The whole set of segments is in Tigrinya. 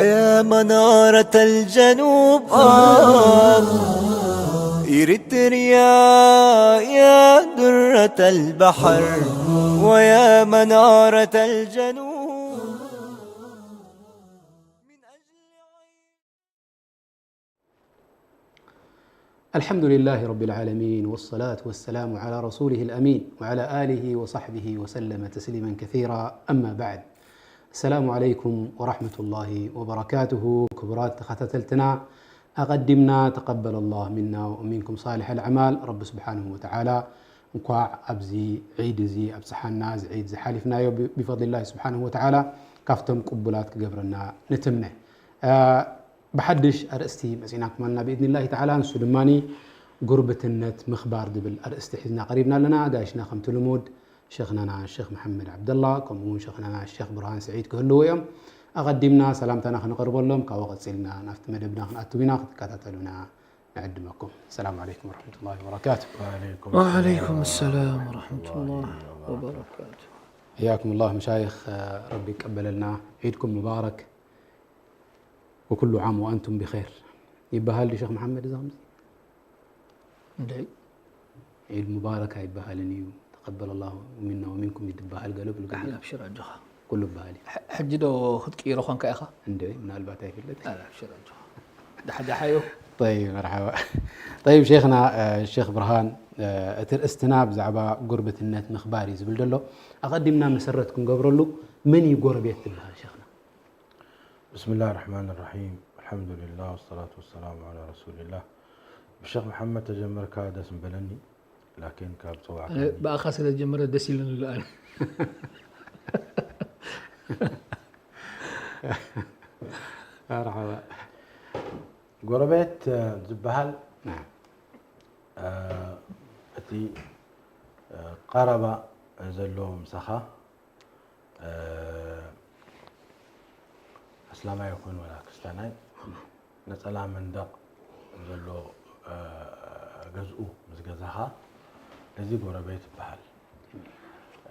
يا منارة الجنوب، آه. إريتريا، يا درة البحر، ويا منارة الجنوب. الحمد لله رب العالمين، والصلاة والسلام على رسوله الأمين، وعلى آله وصحبه وسلم تسليما كثيرا. أما بعد. السلام عليكم ورحمة الله وبركاته. ክቡራት ተኸታተልትና፣ ኣቐዲምና تقبل الله منا ومنكم صالح الأعمال። ረቢ ስብሓንሁ ወተዓላ እንኳዕ ኣብዚ ዒድ እዚ ኣብጽሓና። እዚ ዒድ ዝሓሊፍናዮ ብ-፣ ብፈድሊላሂ ስብሓንሁ ወተዓላ ካብቶም ቅቡላት ክገብረና ንትምነ። እ፣ ብሓድሽ ኣርእስቲ መጺእናኩም ኣለና ብኢድኒላሂ ተዓላ። ንሱ ድማ ጉርብትነት ምኽባር ዝብል ኣርእስቲ ሒዝና ቀሪብና ኣለና። ኣጋይሽና ከምቲ ልሙድ ሸኽናና ሸኽ መሓመድ ዓብደላ፣ ከምኡ እውን ሸኽናና ሸኽ ብርሃን ስዒድ ክህልዉ እዮም። ኣቐዲምና ሰላምታና ክንቐርበሎም፣ ካብኡ ቀጺልና ናብቲ መደብና ክንኣትው ኢና። ክትከታተሉና ንዕድመኩም። ሰላም ዓለይኩም ወረሕመቱላሂ ወበረካቱ። وعليكم السلام ورحمة الله وبركاته. حياكم الله مشايخ، ረቢ ይቀበለልና። ዒድኩም ሙባረክ። وكل عام وأنتم بخير ይበሃል ድዩ ሸኽ መሓመድ? እዛ ከምዚ እንደይ ዒድ ሙባረክ ኣይበሃልን እዩ። تقبل الله منا ومنكم እዩ ዝበሃል ገለ ብሉ ገለ ደሓን ኣብሽር ኣጆኻ። ኩሉ ይበሃል እዩ። ሕ- ሕጂ ዶ ክትቅይሮ ኾንካ ኢኻ? እንደ ምናልባት ኣይፍለጥ። ኣላ ኣብሽር ኣጆኻ። ዳሕዳሓዮ طيب مرحبا. طيب ሸይኽና እ፣ ሸኽ ብርሃን እ፣ እቲ ርእስትና ብዛዕባ ጉርብትነት ምኽባር እዩ ዝብል ዘሎ። ኣቐዲምና መሰረት ክንገብረሉ መን እዩ ጎረቤት ዝበሃል ሸኽና? بسم الله الرحمن الرحيم. الحمد لله والصلاة والسلام على رسول الله. ብሸኽ መሓመድ ተጀመርካ ደስ ምበለኒ። ላኪን ካብ ኣነ ጸዋዕካኒ ብኣኻ ስለ ዝጀመረ ደስ ኢሉኒ ኣሎ ኣነ። መርሓባ። ጎረቤት እ፣ ዝበሃል ናም። እ፣ እቲ እ፣ ቀረባ ዘሎ ምሳኻ እ፣ ኣስላማይ ይኹን ወላ ክርስቲያናይ ነጸላ መንደቕ ዘሎ እ፣ ገዝኡ ምስ ገዛኻ እዚ ጎረቤት ይበሃል።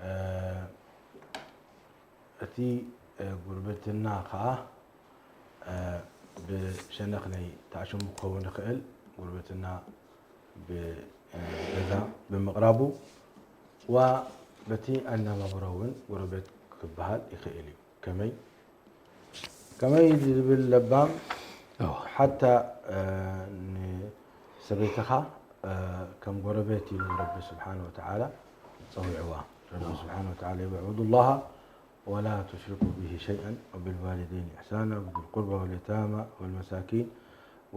እ፣ እቲ እ፣ ጉርብትና ኸዓ እ፣ ብሸነኽ ናይ ተኣሽሙ ክኸውን ይኽእል። ጉርብትና ብገዛ ብምቕራቡ ዋ በቲ ኣነባብሮ እውን ጎረቤት ክበሃል ይኽእል እዩ። ከመይ ከመይ ዝብል ለባም ሓታ እ፣ ንሰበይትኻ እ፣ ከም ጎረቤት ኢሉ ረቢ ስብሓን ወተዓላ ጸዊዕዋ። ረቢ ስብሓን ወተዓላ ይብል ዕቡዱላሃ ولا تشركوا به شيئا وبالوالدين إحسانا وبذي القربى واليتامى والمساكين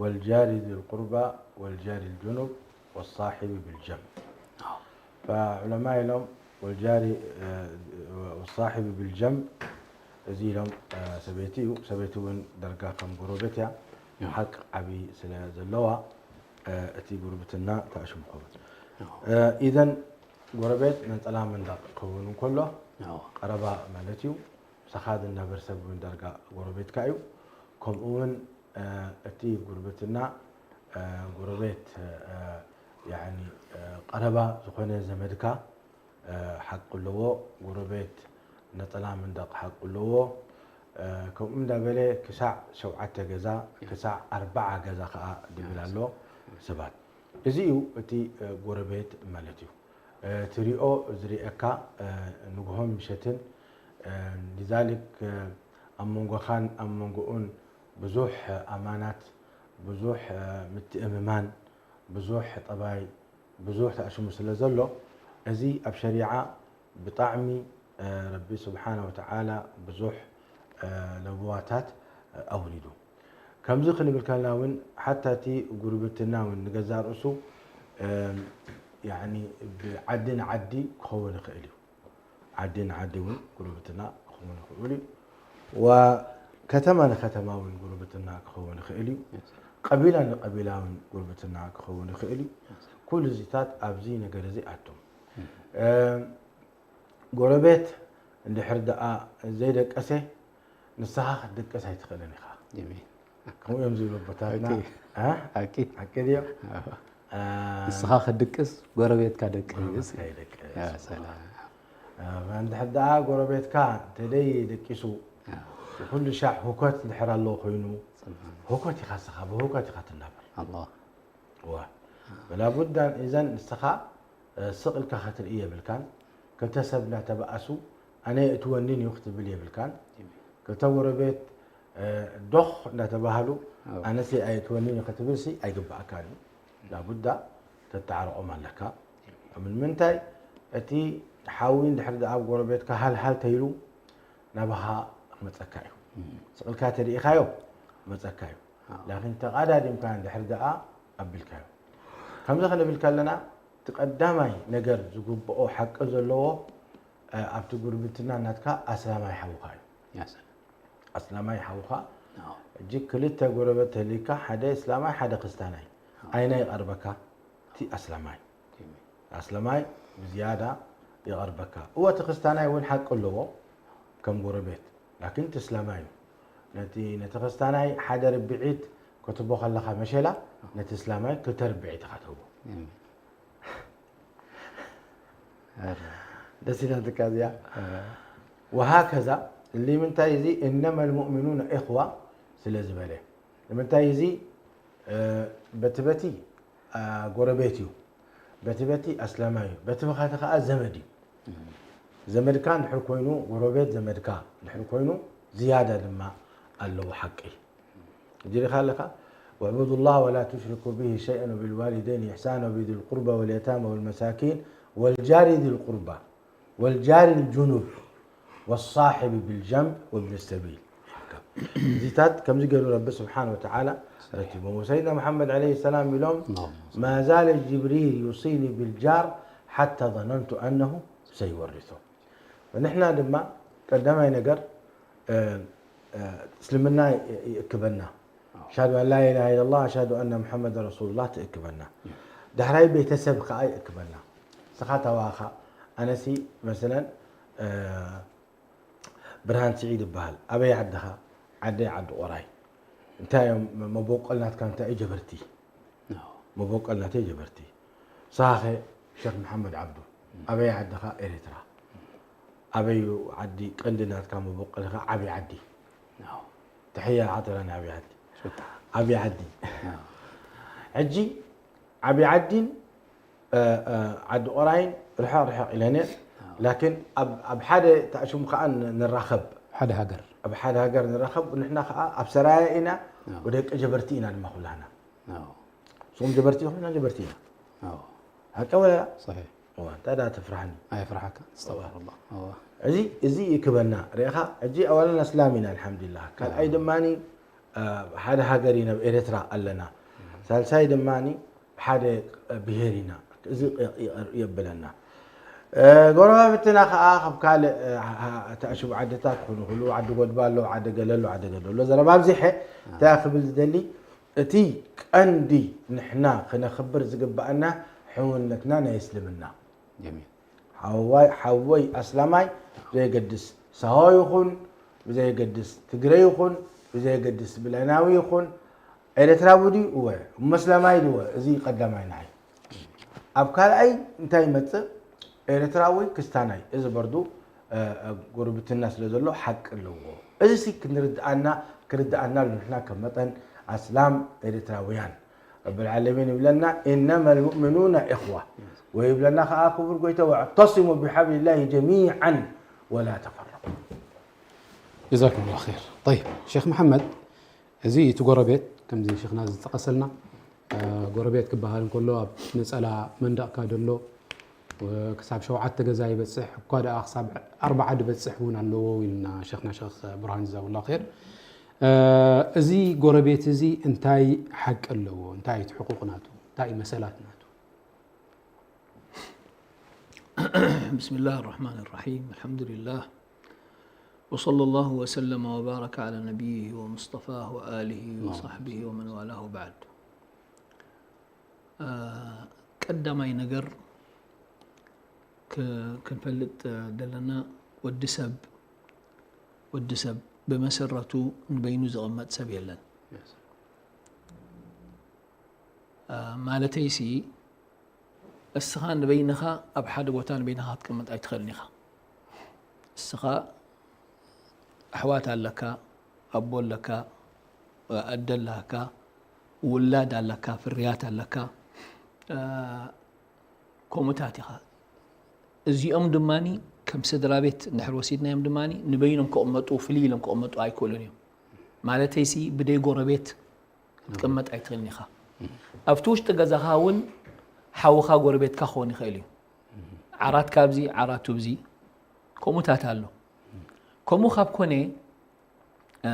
والجار ذي القربى والجار الجنب والصاحب بالجنب. فعلماء ኢሎም والجار والصاحب بالجنب እዚ ኢሎም ሰበይቲ እዩ። ሰበይቲ እውን ደርጋ ከም ጎረቤት እያ። ሓቅ ዓብዪ ስለ ዘለዋ እቲ ጉርብትና ተኣሽሙ ኸውን። ኢዘን ጎረቤት ነጸላ መንደቕ ክኸውን እንከሎ ቀረባ ማለት እዩ። ምሳኻ ዝናበር ሰብ እውን ዳርጋ ጎረቤትካ እዩ። ከምኡ እውን እቲ ጉርብትና ጎረቤት ያኒ ቀረባ ዝኾነ ዘመድካ ሓቂ ኣለዎ። ጎረቤት ነጸላ መንደቕ ሓቂ ኣለዎ። ከምኡ እንዳበለ ክሳዕ ሸውዓተ ገዛ ክሳዕ ኣርባዓ ገዛ ከዓ ድብል ኣሎ ሰባት። እዚ እዩ እቲ ጎረቤት ማለት እዩ። ትሪኦ ዝሪኤካ ንግሆን ምሸትን ሊዛሊክ ኣብ መንጎኻን ኣብ መንጎኡን ብዙሕ ኣማናት ብዙሕ ምትእምማን ብዙሕ ጠባይ ብዙሕ ተኣሽሙ ስለ ዘሎ እዚ ኣብ ሸሪዓ ብጣዕሚ ረቢ ስብሓነ ወተዓላ ብዙሕ ለበዋታት ኣውሪዱ። ከምዚ ክንብል ከለና እውን ሓታ እቲ ጉርብትና እውን ንገዛእ ርእሱ ያኒ ብዓዲ ንዓዲ ክኸውን ይኽእል እዩ። ዓዲ ንዓዲ እውን ጉርብትና ክኸውን ይኽእል እዩ። ወከተማ ንከተማ እውን ጉርብትና ክኸውን ይኽእል እዩ። ቀቢላ ንቀቢላ እውን ጉርብትና ክኸውን ይኽእል እዩ። ኩሉ እዚታት ኣብዚ ነገር እዚ ኣቶም። ጎረቤት እንድሕር ደኣ ዘይደቀሰ ንስኻ ክትድቅስ ኣይትኽእልን ኢኻ። ከምኡ እዮም ዝብሉ ኣቦታትና። ሓቂ ድዮ? ንስኻ ክትድቅስ ጎረቤትካ ደቅስ። እንድሕር ደኣ ጎረቤትካ እንተደይ ደቂሱ ኩሉ ሻዕ ሁከት እንድሕር ኣለዎ ኮይኑ፣ ሁከት ኢኻ ንስኻ፣ ብሁከት ኢኻ ትናበር። ኣላህ ዋ። ወላቡዳ እዘን ንስኻ፣ እ፣ ስቕ ኢልካ ክትርኢ የብልካን። ክልተ ሰብ እናተበኣሱ፣ ኣነ የእትወኒን እዩ ክትብል የብልካን። ክልተ ጎረቤት፣ እ፣ ዶኽ እናተባህሉ፣ ኣነስ ኣየእትወኒን እዩ ክትብልሲ ኣይግባኣካን እዩ። ላቡዳ ተተዓርቖም ኣለካ። ንምንታይ? እቲ ሓዊ እንድሕር ደኣ ኣብ ጎረቤትካ ሃልሃል ተይሉ ናባኻ ክመጸካ እዩ። ስቕ ኢልካ ተሪኢኻዮ ክመጸካ እዩ። ላኪን ተቓዳዲምካ እንድሕር ደኣ ኣቢልካዮ። ከምዚ ክንብል ከለና፣ እቲ ቀዳማይ ነገር ዝግብኦ ሓቂ ዘለዎ፣ እ፣ ኣብቲ ጉርብትና ናትካ ኣስላማይ ሓውኻ እዩ። ያሰን ኣስላማይ ሓውኻ፣ ሕጂ ክልተ ጎረበት ተሊካ፣ ሓደ እስላማይ ሓደ ክስታናይ፣ ኣይና ይቐርበካ? እቲ ኣስላማይ። ኣስላማይ ብዝያዳ ይቐርበካ። እወ እቲ ክስታናይ እውን ሓቂ ኣለዎ ከም ጎረቤት፣ ላኪን እቲ እስላማይ እዩ። ነቲ ነቲ ክስታናይ ሓደ ርብዒት ክትቦ ከለኻ መሸላ፣ ነቲ እስላማይ ክልተ ርብዒት ኢኻ ትህቦ። ደስ ኢላትካ እዚኣ። ወሃከዛ፣ እሊ ምንታይ እዚ እነመ ልሙእሚኑነ ኢኽዋ ስለ ዝበለ፣ ንምንታይ እዚ፣ እ፣ በቲ በቲ፣ አ፣ ጎረቤት እዩ፣ በቲ በቲ ኣስላማይ እዩ፣ በቲ ብኻቲ ከዓ ዘመድ እዩ። ዘመድካ እንድሕር ኮይኑ፣ ጎረቤት ዘመድካ እንድሕር ኮይኑ፣ ዝያዳ ድማ ኣለዎ ሓቂ። ጅሪኻ ኣለካ። واعبدوا الله ولا تشركوا به شيئا وبالوالدين إحسانا وبذي القربى واليتامى والمساكين والجار ذي القربى والجار الجنب والصاحب بالجنب وابن السبيل. እዚታት ከምዚ ገይሩ ረቢ ስብሓን ወተዓላ ረቲቦም። ወሰይድና ሙሓመድ ዓለይሂ ሰላም ኢሎም፣ ما زال جبريل يوصيني بالجار حتى ظننت أنه سيورثه. ንሕና ድማ ቀዳማይ ነገር፣ እ፣ እ፣ እስልምና ይ-፣ ይእክበና። ኣሽሃዱ ኣን ላ ኢላሃ ኢለላህ፣ ኣሽሃዱ ኣነ ሙሓመድ ረሱሉላህ ትእክበና። ዳሕራይ ቤተሰብ ከዓ ይእክበና። ንስኻ ታዋኻ፣ ኣነሲ መሰለን፣ እ፣ ብርሃን ስዒድ ይበሃል። ኣበይ ዓድኻ? ዓደይ ዓዲ ቁራይ። እንታይ እዮም መቦቆል ናትካ? እንታይ እዩ? ጀበርቲ። መቦቆል ናተይ ጀበርቲ። ንስኻኸ ሸኽ መሓመድ ዓብዱ፣ ኣበይ ዓድኻ? ኤርትራ። ኣበይ ዓዲ ቀንዲ ናትካ መቦቆልኻ? ዓብይ ዓዲ። ተሕያ ዓጠራ ናይ ዓብይ ዓዲ። ዓብይ ዓዲ። ሕጂ ዓብይ ዓዲን፣ እ፣ እ፣ ዓዲ ቆራይን ርሕቕ ርሕቕ ኢለን እየን። ላኪን ኣብ፣ ኣብ ሓደ ተኣሽሙ ከዓ ን-፣ ንራኸብ። ሓደ ሃገር። ኣብ ሓደ ሃገር ንራኸብ። ንሕና ከዓ ኣብ ሰራየ ኢና፣ ወደቂ ጀበርቲ ኢና ድማ ኩላህና። ንስኹም ጀበርቲ ኢኹም፣ ንሕና ጀበርቲ ኢና። ሓቂ ወላ ላ? صحيح እዋ፣ እንታይ ደኣ ተፍርሓኒ? ኣየፍርሓካ። استغفر الله. እዚ፣ እዚ ይክበና። ርኢኻ፣ ሕጂ ኣዋላና እስላም ኢና፣ ኣልሓምዱሊላህ። ካልኣይ ድማኒ፣ እ፣ ሓደ ሃገር ኢና፣ ኣብ ኤርትራ ኣለና። ሳልሳይ ድማኒ ሓደ ብሄር ኢና። እዚ የብለና። እ፣ ጎረባብትና ከኣ ካብ ካልእ፣ እ፣ ሃ-፣ ሃ-፣ ተኣሽቡ ዓድታት ክኾኑ ይኽእሉ፣ ዓዲ ጎድባ ኣሎ፣ ዓዲ ገለ ኣሎ፣ ዓዲ ገለ ኣሎ። ዘረባ ኣብዚሐ እንታይ ክብል ዝደሊ፣ እቲ ቀንዲ ንሕና ክነኽብር ዝግብኣና ሕውነትና ናይ እስልምና። ጀሚል። ሓወይ፣ ሓወይ ኣስላማይ ብዘየገድስ ሳሆ ይኹን፣ ብዘየገድስ ትግረ ይኹን፣ ብዘየገድስ ብለናዊ ይኹን፣ ኤርትራዊ ድዩ? እወ። እሞ ኣስላማይ ድዩ? እወ። እዚ ቀዳማይ ንዓይ። ኣብ ካልኣይ እንታይ ይመጽእ? ኤርትራዊ ክስታናይ። እዚ በርዱ፣ እ፣ እ፣ ጉርብትና ስለ ዘሎ ሓቂ ኣለዎ። እዚ ሲ ክንርድኣና፣ ክርድኣና ኣሎ ንሕና ከም መጠን ኣስላም ኤርትራውያን። ረብል ዓለሚን ይብለና፣ "ኢነመል ሙእሚኑነ ኢኽዋ" ወይ ይብለና ከኣ ክቡር ጎይታ፣ "ወዕተሲሙ ቢሓብሊላሂ ጀሚዓን ወላ ተፈረቁ።" ጀዛኩም ላሁ ኸይር። ጠይብ፣ ሼኽ መሓመድ፣ እዚ እቲ ጎረቤት፣ ከምዚ ሼኽና ዝጠቐሰልና፣ እ፣ ጎረቤት ክበሃል እንከሎ ኣብ ነጸላ መንደቕካ ዘሎ፣ እ፣ ክሳብ ሸውዓተ ገዛ ይበጽሕ፣ እኳ ደኣ ክሳብ ኣርብዓ ዝበጽሕ እውን ኣለዎ ኢልና ሼኽና ሼኽ ብርሃን ጀዛሁላሁ ኸይር። እ፣ እዚ ጎረቤት እዚ እንታይ ሓቂ ኣለዎ? እንታይ እዩ እቲ ሕቁቕ ናቱ? እንታይ እዩ መሰላት ናቱ? بسم الله الرحمن الرحيم. الحمد لله. وصلى الله وسلم وبارك على نبيه ومصطفاه وآله وصحبه ومن والاه وبعد. አ፣ ቀዳማይ ነገር ክ-፣ ክንፈልጥ ዘለና፣ ወዲ ሰብ፣ ወዲ ሰብ ብመሰረቱ ንበይኑ ዝቕመጥ ሰብ የለን። አ፣ ማለተይሲ፣ እስኻ ንበይንኻ ኣብ ሓደ ቦታ ንበይንኻ ክትቅመጥ ኣይትኽእልን ኢኻ። እስኻ ኣሕዋት ኣለካ፣ ኣቦ ኣለካ፣ ኣደ ኣለካ፣ ውላድ ኣለካ፣ ፍርያት ኣለካ፣ እ፣ ከምኡታት ኢኻ። እዚኦም ድማ ከም ስድራ ቤት እንድሕር ወሲድናዮም ድማ ንበይኖም ክቕመጡ፣ ፍልይ ኢሎም ክቕመጡ ኣይክእሉን እዮም። ማለተይሲ ብደይ ጎረቤት ክትቅመጥ ኣይትኽእልን ኢኻ። ኣብቲ ውሽጢ ገዛኻ እውን ሓውኻ ጎረቤትካ ክኸውን ይኽእል እዩ። ዓራት ካብዚ፣ ዓራቱ ብዚ፣ ከምኡታት ኣሎ። ከምኡ ካብ ኮነ፣ እ፣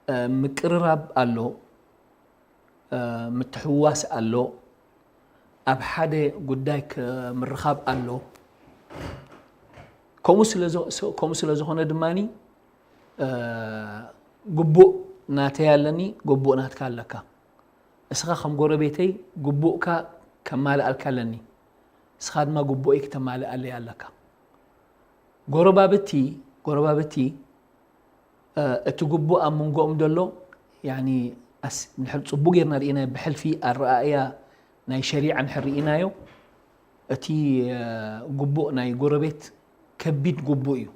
እ፣ ምቅርራብ ኣሎ፣ እ፣ ምትሕውዋስ ኣሎ፣ ኣብ ሓደ ጉዳይ ክ-፣ ምርኻብ ኣሎ። ከምኡ ስለ ዝ-፣ ስ-፣ ከምኡ ስለ ዝኾነ ድማኒ፣ እ፣ ግቡእ ናተይ ኣለኒ፣ ግቡእ ናትካ ኣለካ። እስኻ ከም ጎረቤተይ ግቡእካ ከማልኣልካ ኣለኒ፣ እስኻ ድማ ግቡእይ ክተማልኣለይ ኣለካ። ጎረባብቲ፣ ጎረባብቲ፣ እ፣ እቲ ግቡእ ኣብ መንጎኦም ዘሎ፣ ያኒ፣ ኣስ-፣ እንድሕር ጽቡቕ ጌርና ርኢናዮ፣ ብሕልፊ ኣረኣእያ ናይ ሸሪዓ እንድሕር ርኢናዮ፣ እቲ፣ እ፣ ግቡእ ናይ ጎረቤት ከቢድ ግቡእ እዩ።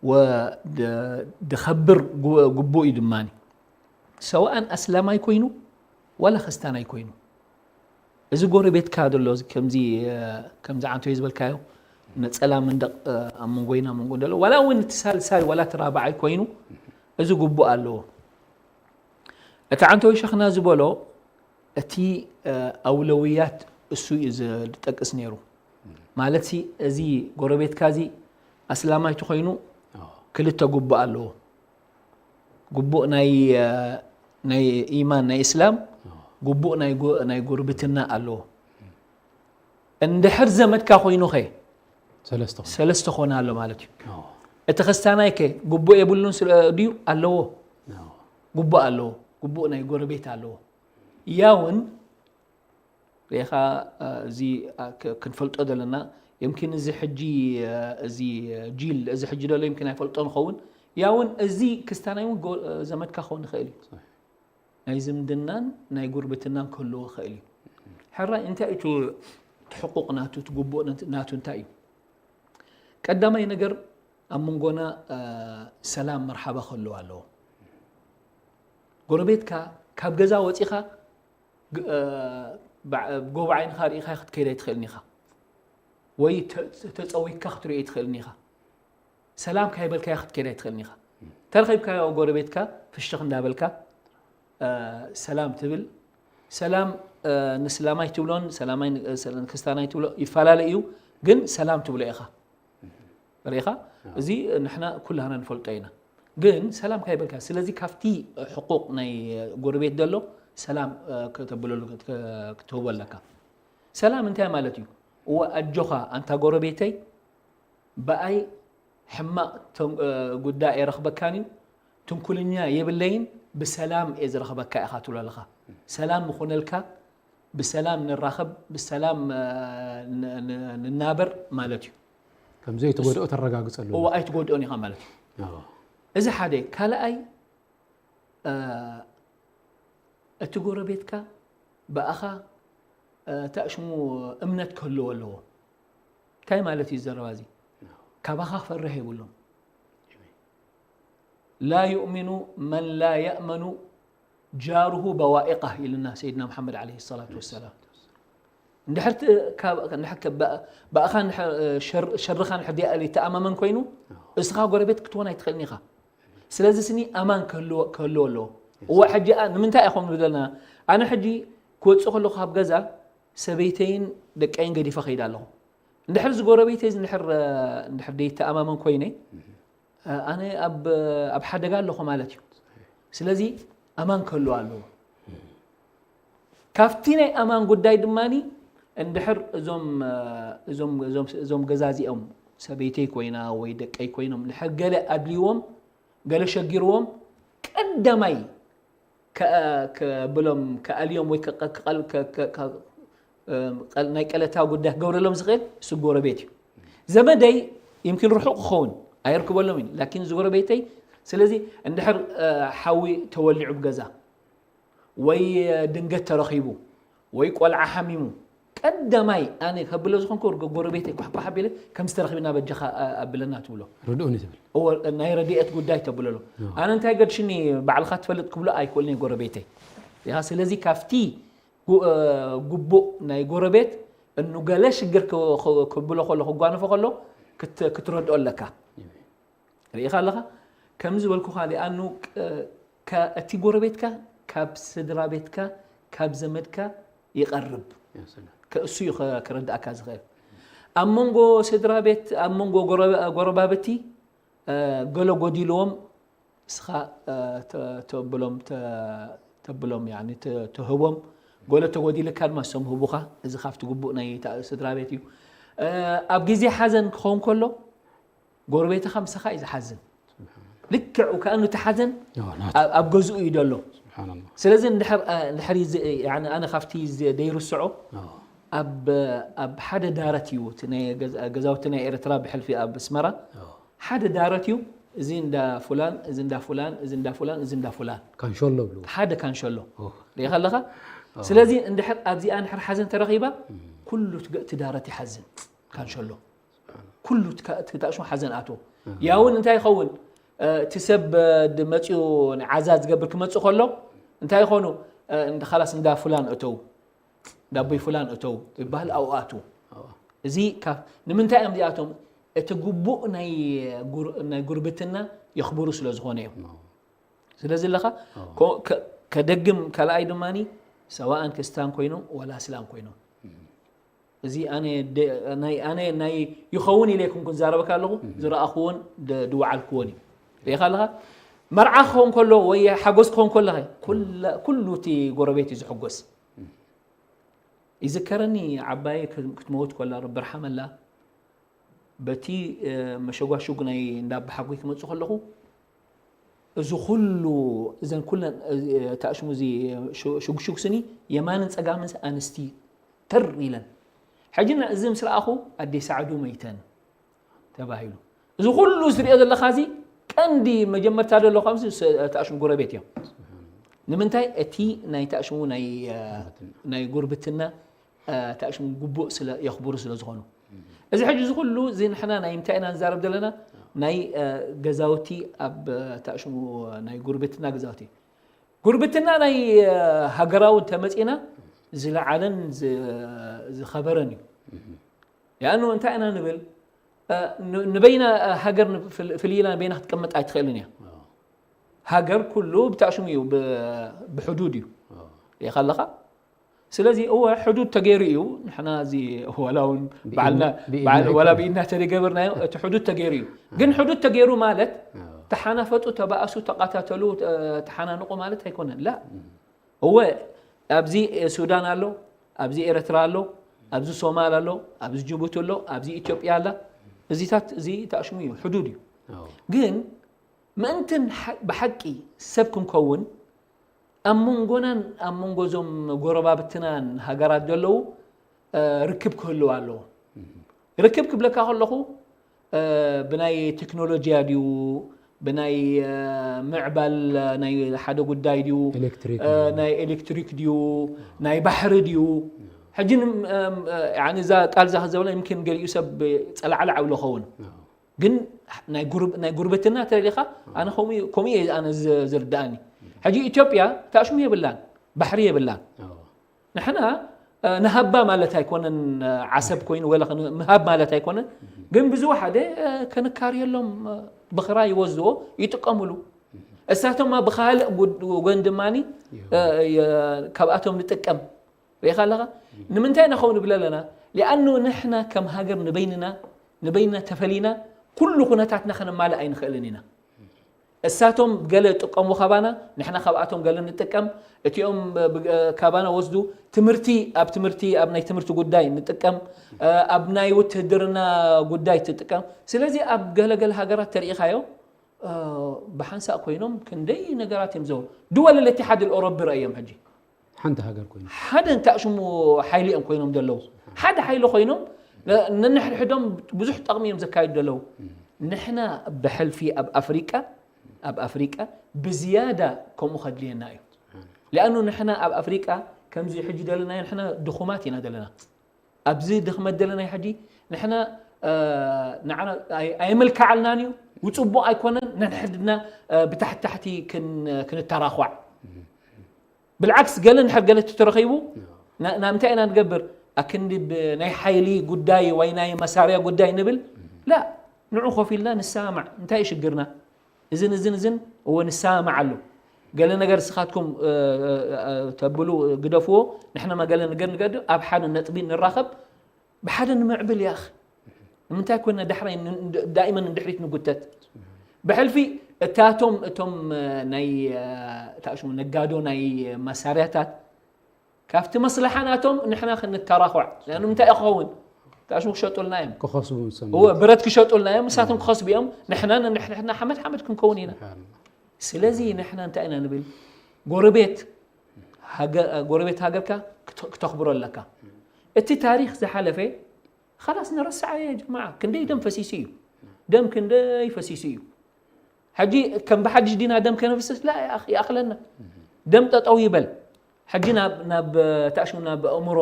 ወ-፣ ድ-፣ ድኸብር ጉ-፣ ግቡእ እዩ ድማኒ። ሰዋእን ኣስላማይ ኮይኑ ዋላ ክርስታናይ ኮይኑ፣ እዚ ጎረቤትካ ዘሎ፣ እዚ ከምዚ፣ እ፣ ከምዚ ዓንቶይ ዝበልካዮ ነጸላ መንደቕ፣ እ፣ ኣብ መንጎይና መንጎ ዘሎ፣ ዋላ እውን እቲ ሳልሳይ ዋላ እቲ ራብዓይ ኮይኑ፣ እዚ ግቡእ ኣለዎ። እቲ ዓንቶይ ሸኽና ዝበሎ፣ እቲ፣ እ፣ ኣውለውያት እሱ እዩ ዝጠቅስ ነይሩ። ማለትሲ፣ እዚ ጎረቤትካ እዚ ኣስላማይ ተኾይኑ፣ ኣዎ። ክልተ ግቡእ ኣለዎ። ግቡእ ናይ፣ እ፣ ናይ ኢማን፣ ናይ እስላም፣ ኣዎ። ግቡእ ናይ ጉ-፣ ናይ ጉርብትና ኣለዎ። እንድሕር ዘመድካ ኮይኑኸ፣ ሰለስተ ኾነ። ሰለስተ ኾነ ኣሎ ማለት እዩ። ኣዎ። እቲ ክስታናይ ከ ግቡእ የብሉን ስለ ድዩ? ኣለዎ። ኣዎ። ግቡእ ኣለዎ። ግቡእ ናይ ጎረቤት ኣለዎ። ያውን ርኢኻ፣ እ፣ እዚ፣ እ፣ ክ-፣ ክንፈልጦ ዘለና፣ የምኪን እዚ ሕጂ፣ እ፣ እዚ፣ እ፣ ጂል፣ እዚ ሕጂ ዘሎ የምኪን ኣይፈልጦ ንኸውን። ያውን እዚ ክስታናይ እውን ጎ-፣ እ፣ ዘመድካ ክኸውን ይኽእል እዩ። ሰሒሕ። ናይ ዝምድናን ናይ ጉርብትናን ክህልዎ ይኽእል እዩ። ሕራይ እንታይ እዩ እቲ፣ እቲ ሕቁቕ ናቱ፣ እቲ ግቡእ ነት-፣ ናቱ እንታይ እዩ? ቀዳማይ ነገር ኣብ መንጎና፣ እ፣ ሰላም መርሓባ ክህልዎ ኣለዎ። ጎረቤትካ ካብ ገዛ ወጺኻ ግ-፣ እ፣ ባ-፣ ጎቦ ዓይንኻ ርኢኻ ክትከይድ ኣይትኽእልን ኢኻ። ወይ ተ-፣ ተጸዊካ ክትሪኦ ኣይትኽእልን ኢኻ። ሰላም ካይበልካዮ ክትከይድ ኣይትኽእልን ኢኻ። ተረኺብካዮ ጎረቤትካ ፍሽኽ እንዳበልካ፣ እ፣ ሰላም ትብል። ሰላም፣ እ፣ ንስላማይ ትብሎን ሰላማይ ን-፣ እ፣ ሰ-፣ ንክስታናይ ትብሎ ይፈላለ እዩ፣ ግን ሰላም ትብሎ ኢኻ። ርኢኻ? ኣዎ። እዚ ንሕና ኩላህና ንፈልጦ ኢና። ግን ሰላም ካይበልካ፣ ስለዚ ካብቲ ሕቁቕ ናይ ጎረቤት ዘሎ ሰላም፣ እ፣ ከተብለሉ፣ ክት-፣ ክትህቦ ኣለካ። ሰላም እንታይ ማለት እዩ? እወ፣ ኣጆኻ ኣንታ ጎረቤተይ፣ ብኣይ ሕማቕ ተን-፣ እ፣ ጉዳይ ኣይረኽበካን እዩ፣ ትንኩልኛ የብለይን፣ ብሰላም እየ ዝረኽበካ ኢኻ ትብሎ ኣለኻ። ሰላም ምኹነልካ፣ ብሰላም ንራኸብ፣ ብሰላም፣ እ፣ ን-፣ ን-፣ ንናበር ማለት እዩ። ከምዚ ኣይትጎድኦ ተረጋግጸሉ። እወ፣ ኣይትጎድኦን ኢኻ ማለት እዩ። ኣዎ። እዚ ሓደ። ካልኣይ፣ እ፣ እቲ ጎረቤትካ ብኣኻ፣ እ፣ እንታይ ሽሙ እምነት ክህልዎ ኣለዎ። እንታይ ማለት እዩ ዘረባ እዚ? ኣዎ። ካባኻ ክፈርሕ የብሉን። ላ ዩእሚኑ መን ላ የእመኑ ጃሩሁ በዋኢቃህ ኢሉና ሰይድና መሓመድ ዓለይሂ ሰላቱ ወሰላም። እንድሕር ት-፣ ካብ፣ እንድሕር ከ-፣ ብ-፣ ብኣኻ እንድሕር፣ ሸር-፣ ሸርኻ እንድሕር ድኣ ዘይተኣማመን ኮይኑ፣ እስኻ ጎረቤት ክትኮን ኣይትኽእልን ኢኻ። ስለዚ ስኒ ኣማን ክህልዎ፣ ክህልዎ ኣለዎ። እወ፣ ሕጂ ኣ-፣ ንምንታይ ኢኹም ንብለና? ኣነ ሕጂ ክወጽእ ከለኹ ካብ ገዛ ሰበይተይን ደቀይን ገዲፈ ከይደ ኣለኹ። እንድሕር እዚ ጎረቤተይ እዚ እንድሕር፣ እንድሕር ደይተኣማመን ኮይነ፣ ኣነ ኣብ፣ ኣብ ሓደጋ ኣለኹ ማለት እዩ። ስለዚ ኣማን ክህልዎ ኣለዎ። ካብቲ ናይ ኣማን ጉዳይ ድማኒ እንድሕር እዞም፣ እዞም፣ እዞም፣ እዞም ገዛ እዚኦም ሰበይተይ ኮይና ወይ ደቀይ ኮይኖም እንድሕር ገለ ኣድልይዎም፣ ገለ ሸጊርዎም፣ ቀዳማይ ከ-፣ ከብሎም፣ ከኣልዮም ወይ ከ-፣ ከ-፣ ከ-፣ ከ-፣ ከ-፣ እ፣ ቀል-፣ ናይ ቀለታዊ ጉዳይ ክገብረሎም ዝኽእል እሱ ጎረቤት እዩ። ዘመደይ ይምኪን ርሑቕ ክኸውን ኣየርክበሎም እዩ፣ ላኪን እዚ ጎረቤተይ፣ ስለዚ እንድሕር፣ እ፣ ሓዊ ተወሊዑ ብገዛ ወይ፣ እ፣ ድንገት ተረኺቡ ወይ ቆልዓ ሓሚሙ ቀዳማይ ኣነ ከብሎ ዝኾንኩ ጎረቤተይ ኳሕኳሕ ኣቢለ ከም ዝተረኽብና በጃኻ ኣብለና ትብሎ። ርድኡኒ ትብል። እወ ናይ ረድኤት ጉዳይ ተብለሎ። ኣነ እንታይ ገድሽኒ ባዕልኻ ትፈልጥ ክብሎ ኣይክእልን ጎረቤተይ። ያ ስለዚ ካብቲ ጉቡእ ናይ ጎረቤት እኑ ገለ ሽግር ክብሎ ከሎ ክጓነፎ ከሎ ክትረድኦ ኣለካ። ርኢኻ ኣለኻ ከምዚ ዝበልኩኻ ሊኣኑ እቲ ጎረቤትካ ካብ ስድራ ቤትካ ካብ ዘመድካ ይቐርብ። እሱ እዩ ክረድኣካ ዝኽእል። ኣብ መንጎ ስድራ ቤት ኣብ መንጎ ጎረባብቲ ገሎ ጎዲልዎም እስኻ ተብሎም ተብሎም ተህቦም ጎሎ ተጎዲልካ ድማ እሶም ህቡኻ። እዚ ካብቲ ግቡእ ናይ ስድራ ቤት እዩ። ኣብ ግዜ ሓዘን ክኸውን ከሎ ጎረቤትኻ ምሳኻ እዩ ዝሓዝን። ልክዕ ከኣ እቲ ሓዘን ኣብ ገዝኡ እዩ ዘሎ። ስለዚ እንድሕር ኣነ ካብቲ ዘይርስዖ ኣብ ሓደ ዳረት እዩ ገዛውቲ ናይ ኤርትራ ብሕልፊ ኣብ ኣስመራ ሓደ ዳረት እዩ። እዚ እንዳ ፉላን እዚ እንዳ ፉላን እዚ እንዳ ፉላን እዚ እንዳ ፉላን ካንሸሎ ብሉ ሓደ ካንሸሎ ሪኢኻ ኣለኻ። ስለዚ እንድሕር ኣብዚኣ እንድሕር ሓዘን ተረኺባ ኩሉ እቲ ዳረት ይሓዝን። ካንሸሎ ኩሉ ትታእሽሙ ሓዘን ኣትዎ። ያ እውን እንታይ ይኸውን? እቲ ሰብ መፅኡ ንዓዛ ዝገብር ክመፅእ ከሎ እንታይ ይኾኑ? እንደ ኻላስ እንዳ ፉላን እተው እንዳ ኣቦይ ፉላን እተው ይበሃል ኣብኡ ኣትዉ። እዚ ካብ ንምንታይ እዮም እዚኣቶም? እቲ ግቡእ ናይ ጉርብትና የኽብሩ ስለ ዝኾነ እዮም። ስለዚ ኣለኻ ከደግም ካልኣይ ድማ ሰዋእን ክስታን ኮይኖም ወላ እስላም ኮይኖም እዚ ኣነ ናይ ኣነ ናይ ይኸውን ኢለ ይኩንኩ ዝዛረበካ ኣለኹ ዝረኣኽዎን ዝወዓልክዎን እዩ። ሪኢኻ ኣለኻ መርዓ ክኸውን ከሎ ወይ ሓጎስ ክኸውን ከሎ ኩሉ እቲ ጎረቤት እዩ ዝሕጎስ። ይዝከረኒ ዓባየ ክትመውት ከላ ረቢ ርሓመላ በቲ መሸጓሹግ ናይ እንዳ ኣባሓጎይ ክመጽእ ከለኹ እዚ ኩሉ እዘን ኩለን ታእሽሙ እዚ ሽጉሽጉ ስኒ የማንን ጸጋምን ኣንስቲ ተር ኢለን ሕጂ እዚ ምስ ረኣኹ ኣደይ ሳዕዱ መይተን ተባሂሉ እዚ ኩሉ ዝሪኦ ዘለኻ እዚ ቀንዲ መጀመርታ ዘሎ ከምዚ ታእሽሙ ጎረቤት እዮም። ንምንታይ እቲ ናይ ታእሽሙ ናይ ጉርብትና ታእሽሙ ግቡእ ስለ የኽብሩ ስለ ዝኾኑ እዚ ሕጂ እዚ ኩሉ እዚ ንሕና ናይ እንታይ ኢና ንዛረብ ዘለና ናይ ገዛውቲ ኣብ ታእሽሙ ናይ ጉርብትና ገዛውቲ ጉርብትና ናይ ሃገራዊ እንተመፂና ዝለዓለን ዝኸበረን እዩ። ያኑ እንታይ ኢና ንብል ንበይና ሃገር ፍልይላ ንበይና ክትቀመጥ ኣይትኽእልን እያ። ሃገር ኩሉ ብታእሽሙ እዩ ብሕዱድ እዩ ሪኢኻ ኣለኻ። ስለዚ እወ ሕዱድ ተገይሩ እዩ ንሕና እዚ ዋላ እውን ባዕልና ዋላ ብኢድና ተደገበርናዮ እቲ ሕዱድ ተገይሩ እዩ። ግን ሕዱድ ተገይሩ ማለት ተሓናፈጡ ተባእሱ ተቃታተሉ ተሓናንቁ ማለት ኣይኮነን ላ እወ ኣብዚ ሱዳን ኣሎ ኣብዚ ኤረትራ ኣሎ ኣብዚ ሶማል ኣሎ ኣብዚ ጅቡቲ ኣሎ ኣብዚ ኢትዮጵያ ኣላ እዚታት እዚ ተኣሽሙ እዩ ሕዱድ እዩ። ግን ምእንትን ብሓቂ ሰብ ክንከውን ኣብ መንጎናን ኣብ መንጎ እዞም ጎረባብትናን ሃገራት ዘለዉ ርክብ ክህልው ኣለዎ። ርክብ ክብለካ ከለኹ ብናይ ቴክኖሎጂያ ድዩ ብናይ ምዕባል ናይ ሓደ ጉዳይ ድዩ ናይ ኤሌክትሪክ ድዩ ናይ ባሕሪ ድዩ ሕጂ እዛ ቃል ዛ ዘበለ ይምኪን ገሊኡ ሰብ ጸላዕላዕ ኣብሎ ኸውን ግን ናይ ጉርብትና ተደሊኻ ኣነ ከምኡ እየ ኣነ ዝርዳእኒ። ሕጂ ኢትዮጵያ ታሽሙ የብላን ባሕሪ የብላን። ንሕና ንሃባ ማለት ኣይኮነን ዓሰብ ኮይኑ ወላ ምሃብ ማለት ኣይኮነን ግን ብዝወሓደ ከንካርየሎም ብኽራ ይወዝዎ ይጥቀምሉ። እሳቶም ብኻልእ ወገን ድማ ካብኣቶም ንጥቀም ርኢኻ ኣለኻ። ንምንታይ ኢና ከምኡ ንብል ኣለና? ሊኣኑ ንሕና ከም ሃገር ንበይንና ንበይንና ተፈሊና ኩሉ ኩነታትና ከነማልእ ኣይንኽእልን ኢና። እሳቶም ገለ ጥቀሙ ካባና ንሕና ካብኣቶም ገለ ንጥቀም እቲኦም ካባና ወስዱ ትምህርቲ ኣብ ትምህርቲ ኣብ ናይ ትምህርቲ ጉዳይ ንጥቀም ኣብ ናይ ውትህድርና ጉዳይ ትጥቀም ስለዚ ኣብ ገለገለ ሃገራት ተሪኢኻዮ ብሓንሳእ ኮይኖም ክንደይ ነገራት እዮም ዘው ድወል ለቲ ሓደ الأوروبي رأيهم ሕጂ ሓንቲ ሃገር ኮይኖም ሓደ እንታይ ሽሙ ሓይሊ እዮም ኮይኖም ዘለዉ ሓደ ሓይሊ ኮይኖም ነንሕድሕዶም ብዙሕ ጠቕሚ እዮም ዘካይዱ ዘለዉ ንሕና ብሕልፊ ኣብ ኣፍሪቃ ኣብ ኣፍሪቃ ብዝያዳ ከምኡ ከድልየና እዩ ሊኣኑ ንሕና ኣብ ኣፍሪቃ ከምዚ ሕጂ ደለናዮ ንሕና ድኹማት ኢና ደለና ኣብዚ ድኽመት ዘለና ሕጂ ንሕና ንዓና ኣየመልካዓልናን እዩ። ውፅቡቕ ኣይኮነን። ነንሕድና ብታሕቲ ታሕቲ ክንተራኳዕ ብልዓክስ ገለ ንድሕር ገለ ተረኺቡ ናብ እንታይ ኢና ንገብር? ኣክንዲ ናይ ሓይሊ ጉዳይ ወይ ናይ መሳርያ ጉዳይ ንብል ላ። ንዑ ኮፍ ኢልና ንሰማማዕ። እንታይ እዩ ሽግርና? እዝን እዝን እዝን እወ ንሰማማዕ ኣሎ። ገለ ነገር ስኻትኩም ተብሉ ግደፍዎ። ንሕና ገለ ነገር ንገድ ኣብ ሓደ ነጥቢ ንራኸብ ብሓደ ንምዕብል ያኽ ንምንታይ ኮነ ዳሕራይ ዳይመን ንድሕሪት ንጉተት? ብሕልፊ እታቶም እቶም ናይ እታሽሙ ነጋዶ ናይ መሳርያታት ካብቲ መስለሓ ናቶም ንሕና ክንተራኾዕ ንምንታይ ክኸውን? እታሽሙ ክሸጡልና እዮም። ክኸስቡ እወ ብረት ክሸጡልና እዮም። ንሳቶም ክኸስቡ እዮም። ንሕና ንሕና ሓመድ ሓመድ ክንከውን ኢና። ስለዚ ንሕና እንታይ ኢና ንብል? ጎረቤት ጎረቤት ሃገርካ ክተኽብሮ ኣለካ። እቲ ታሪኽ ዝሓለፈ ኻላስ ንረስዓዮ ጀማዓ። ክንደይ ደም ፈሲሱ እዩ። ደም ክንደይ ፈሲሱ እዩ። ሕጂ ከም ብሓድሽ ዲና ደም ከነፍስስ ላ ይኣኽለና። ደም ጠጠው ይበል። ሕጂ ናብ ናብ ታእሽሙ ናብ ኣእምሮ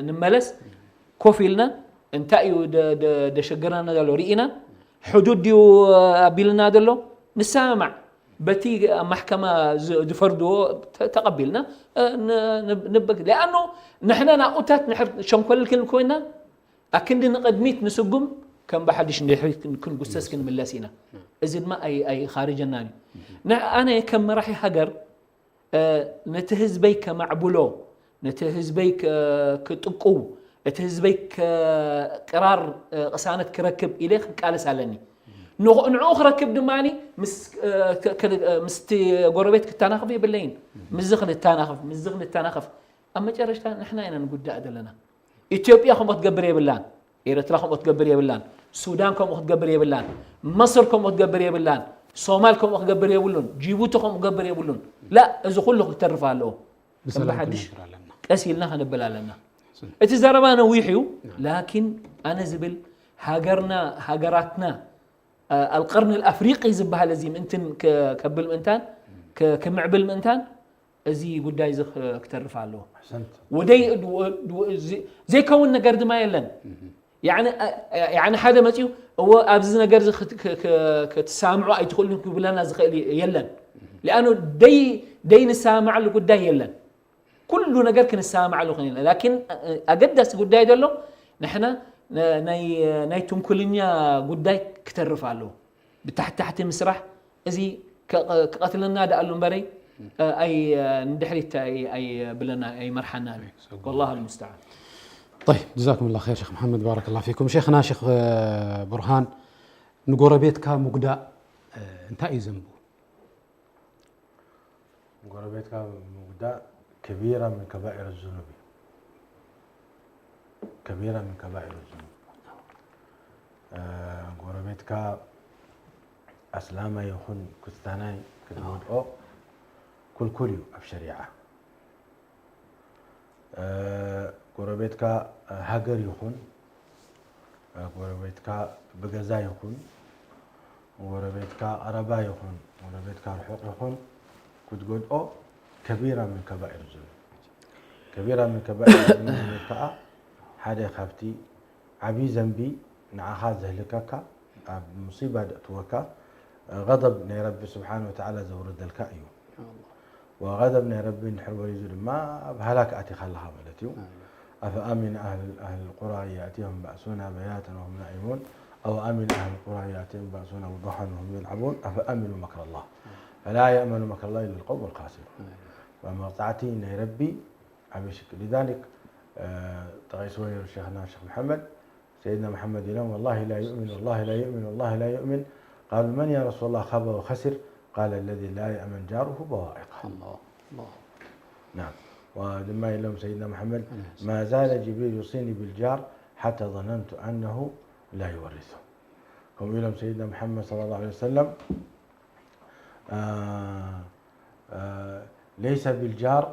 ንመለስ። ኮፍ ኢልና እንታይ እዩ ደሸግረና ዘሎ ርኢና ሕዱድ ድዩ ኣቢልና ዘሎ ንሰማማዕ። በቲ ኣብ ማሕከማ ዝፈርድዎ ተቐቢልና ንበክ ሊኣኖ ንሕና ናብኡታት ንሕር ሸንኮለል ክንብል ኮይና ኣክንዲ ንቕድሚት ንስጉም ከም ብሓድሽ ንድሕሪት ክንጉሰስ ክንምለስ ኢና። እዚ ድማ ኣይኻርጀናን እዩ። ኣነ ከም መራሒ ሃገር ነቲ ህዝበይ ከማዕብሎ፣ ነቲ ህዝበይ ክጥቁው፣ እቲ ህዝበይ ቅራር ቅሳነት ክረክብ ኢለ ክቃለስ ኣለኒ። ንዕኡ ክረክብ ድማ ምስቲ ጎረቤት ክተናኽፍ የብለይን። ምስዚ ክንተናኽፍ፣ ምስዚ ክንተናኽፍ ኣብ መጨረሽታ ንሕና ኢና ንጉዳእ ዘለና። ኢትዮጵያ ከምኡ ክትገብር የብላን። ኤርትራ ከምኡ ክትገብር የብላን። ሱዳን ከምኡ ክትገብር የብላን። መስር ከምኡ ክትገብር የብላን። ሶማል ከምኡ ክገብር የብሉን። ጂቡቲ ከምኡ ክገብር የብሉን። ላ እዚ ኩሉ ክተርፍ ኣለዎ። ብሰላም ክንነብር ኣለና። ቀስ ኢልና ከነብል ኣለና። እቲ ዘረባ ነዊሕ እዩ። ላኪን ኣነ ዝብል ሃገርና ሃገራትና ኣልቀርን ኣፍሪቂ ዝበሃል እዚ ምእንትን ከብል ምእንታን ክምዕብል ምእንታን እዚ ጉዳይ እዚ ክተርፍ ኣለዎ። ወደይ ዘይከውን ነገር ድማ የለን። ሓደ መፅኡ እወ ኣብዚ ነገር ክትሳምዑ ኣይትኽእሉን ክብለና ዝኽእል የለን። ሊኣኑ ደይ ንሰማማዓሉ ጉዳይ የለን። ኩሉ ነገር ክንሰማማዓሉ ክንእል ኢና። ላኪን ኣገዳሲ ጉዳይ ዘሎ ንሕና ናይ ትንኩልኛ ጉዳይ ክተርፍ ኣለዎ። ብታሕቲ ታሕቲ ምስራሕ እዚ ክቐትለና ደኣሉ እምበረይ ኣይ ንድሕሪት ኣይብለና ኣይመርሓና። والله المستعان። طيب جزاكم الله خير شيخ محمد بارك الله فيكم. شيخنا شيخ برهان ንጎረቤትካ ምጉዳእ እንታይ እዩ ዘንቡ? ጎረቤትካ ምጉዳእ ከቢራ ምን ከባኢር ዙኑብ እዩ። ከቢራ ምን ከባኢር ዙኑብ። ጎረቤትካ ኣስላማይ ይኹን ክስታናይ ክትጎድኦ ኩልኩል እዩ ኣብ ሸሪዓ። ጎረቤትካ ሃገር ይኹን ጎረቤትካ ብገዛ ይኹን ጎረቤትካ ቀረባ ይኹን ጎረቤትካ ርሑቕ ይኹን ክትጎድኦ ከቢራ ምን ከባኢር ዙኑብ። ከቢራ ምን ከባኢር ዙኑብ ዝብል ከዓ ሓደ ካብቲ ዓብዪ ዘንቢ ንዓኻ ዘህልከካ ኣብ ሙሲባ ደእትወካ غضب ናይ ረቢ ስብሓን ወተዓላ ዘውርደልካ እዩ። وغضب ናይ ረቢ እንድሕር ወሪዱ ድማ ኣብ ሃላክ ኣቲኻ ኣለኻ ማለት እዩ። أفأمن أهل أهل القرى أن يأتيهم بأسنا بياتا وهم نائمون أو أمن أهل القرى أن يأتيهم بأسنا ضحى وهم يلعبون أفأمنوا مكر الله فلا يأمن مكر الله إلا القوم الخاسرون. መቕፃዕቲ ናይ ረቢ ዓብዪ ሽግር። لذلك ጠቒስዎ ነይሩ ሸይኽና ሸይኽ መሓመድ سيدنا محمد إلهم والله لا يؤمن والله لا يؤمن والله لا يؤمن. قالوا من يا رسول الله خاب وخسر؟ قال الذي لا يأمن جاره بوائقه. الله الله. نعم. ودما إلهم سيدنا محمد ما زال جبريل يوصيني بالجار حتى ظننت أنه لا يورثه. هم إلهم سيدنا محمد صلى الله عليه وسلم آه آه ليس بالجار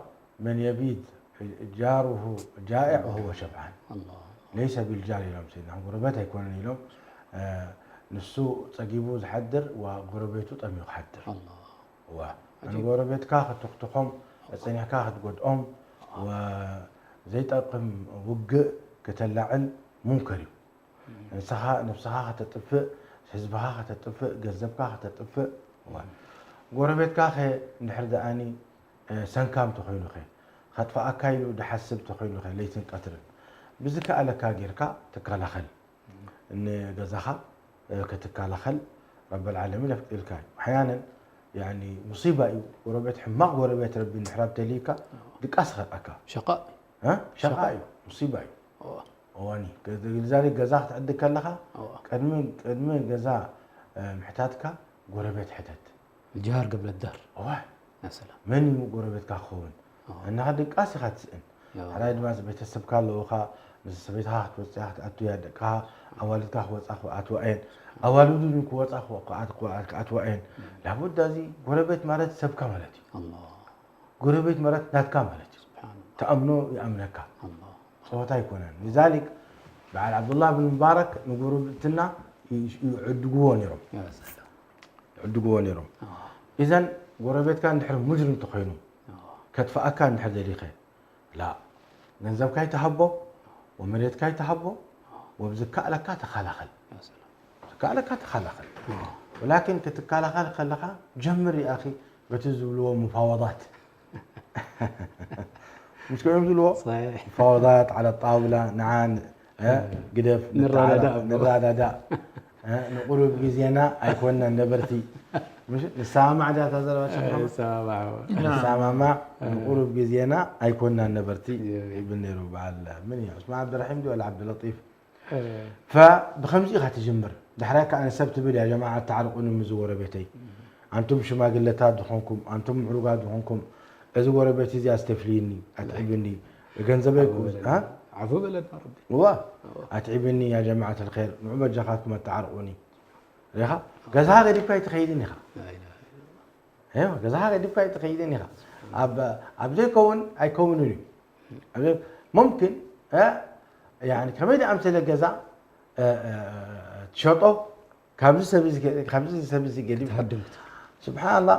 من يبيت جاره جائع وهو شبعان. الله. ليس بالجار إلهم سيدنا محمد. ጎረቤት ኣይኮነን ኢሎም ንሱ ፀጊቡ ዝሓድር ዋ ጎረቤቱ ጠሚዩ ክሓድር። ንጎረቤትካ ክትኽትኾም ፀኒሕካ ክትጎድኦም ዘይጠቅም ውግእ ከተላዕል ሙንከር እዩ። ንስኻ ነብስኻ ከተጥፍእ፣ ህዝብኻ ከተጥፍእ፣ ገንዘብካ ከተጥፍእ። እዋ። ጎረቤትካ ኸ እንድሕር ደኣኒ፣ እ፣ ሰንካም ተኾይኑ ኸ፣ ከጥፍኣካ ኢሉ ድሓስብ ተኾይኑ ኸ፣ ለይትን ቀትርን ብዝከኣለካ ጌርካ ትከላኸል። ንገዛኻ፣ እ፣ ክትከላኸል ረበል ዓለሚን የፍቅድልካ እዩ። ኣሕያነን፣ ያኒ፣ ሙሲባ እዩ። ጎረቤት፣ ሕማቕ ጎረቤት ረቢ እንድሕር ኣብተልዩካ፣ ድቃስ ይኸልኣካ። ሸቃእ። እ? ሸቃ ሸቃ። እዩ፣ ሙሲባ እዩ። እዋ። እዋኒ፣ ከ-፣ ዛሬ ገዛ ክትዕድግ ከለኻ፣ እዋ። ቅድሚ፣ ቅድሚ ገዛ፣ እ፣ ምሕታትካ ጎረቤት ሕተት። الجار قبل الدار. እዋ። يا سلام. መን እዩ ጎረቤትካ ክኸውን? እዋ። እናኻ ድቃስ ኢኻ ትስእን። እዋ። ሓራይ ድማ ቤተሰብካ ኣለውኻ፣ ምስ ሰበይትኻ ክትወፅእ ክትኣቱ እያ፣ ደቅኻ፣ ኣዋልድካ ክወፃ ክኣትዋ እየን። ኣዋልዱ ክወፃ ክወ-፣ ክኣት-፣ ክወ-፣ ክኣትዋ እየን። ላቡዳ እዚ ጎረቤት ማለት ሰብካ ማለት እዩ። ኣላህ። ጎረቤት ማለት ናትካ ማለት እዩ። ስብሓን ኣላህ። ትኣምኖ ይኣምነካ። ኣላህ። ጸወታ ኣይኮነን። لذلك በዓል ዓብዱላህ ብን ሙባረክ ንጉርብትና ይ-፣ ይዕድግዎ ነይሮም። ያ ሰላም። ይዕድግዎ ነይሮም። ኣዎ። ኢዘን ጎረቤትካ እንድሕር ሙጅሪም ተኾይኑ፣ ኣዎ። ከጥፍኣካ እንድሕር ደሊኸ፣ ላ፣ ገንዘብካ ይትሃቦ፣ ወመሬትካ ይትሃቦ፣ ወብዝከኣለካ ተኸላኸል። ያ ሰላም። ዝከኣለካ ተኸላኸል። ኣዎ። ወላኪን ክትከላኸል ከለኻ ጀምር ይኣኺ በቲ ዝብልዎ ሙፋወዳት። مش كلهم دلوقتي؟ صحيح. مفاوضات على الطاولة، نعم، ها، آه. قدف، نتعارك، نترادى. نترادى. ها، نقرب جزينا، أيكوننا نبرتي. مش، نسامع ده تزال وش آه، نسامع. نعم. نسامع، آه. نقرب جزينا، أيكوننا نبرتي. يا، يا. ابن نيرو بعد، من يا عثمان عبد الرحيم دي ولا عبد اللطيف؟ ف-، ብኸምዚ ኢኻ ትጅምር። ዳሕራይ ከኣ ንሰብ ትብል፣ "ያ ጀማዓ፣ ኣተዓርቁኒ ምስዚ ጎረቤተይ። ኣንቱም ሽማግለታት ዝኾንኩም፣ ኣንቱም ምዕሩጋት ዝኾንኩም፣ እዚ ጎረቤት እዚ ኣስተፍልይኒ፣ ኣትዕብኒ፣ ገንዘበይ ዓፉ ክውስ-" በለና፣ ኣ? ዓፉ በለና ረቢ። እዋ፣ እዋ። "ኣትዕብኒ ያ ጀማዓት ኣልኸይር፣ ንዑ በጃኻትኩም ኣተዓርቁኒ." ሪኻ? ገዛኻ ገዲፍካ ኣይትኸይድን ኢኻ። ላ ኢላሃ ኢለላህ። እዮ፣ ገዛኻ ገዲፍካ ኣይትኸይድን ኢኻ። ኣብ፣ ኣብ ዘይከውን ኣይከውንን እዩ። ኣብ ዘይ-፣ ሙምኪን፣ እ፣ ያኒ ከመይ ደኣ ኣምሰለ ገዛ፣ እ፣ እ፣ ትሸጦ፣ ካብዚ ሰብ እዚ ገ-፣ ካብዚ ሰብ እዚ ገዲፍካ። ትሃድም ክትብል። ስብሓንላህ፣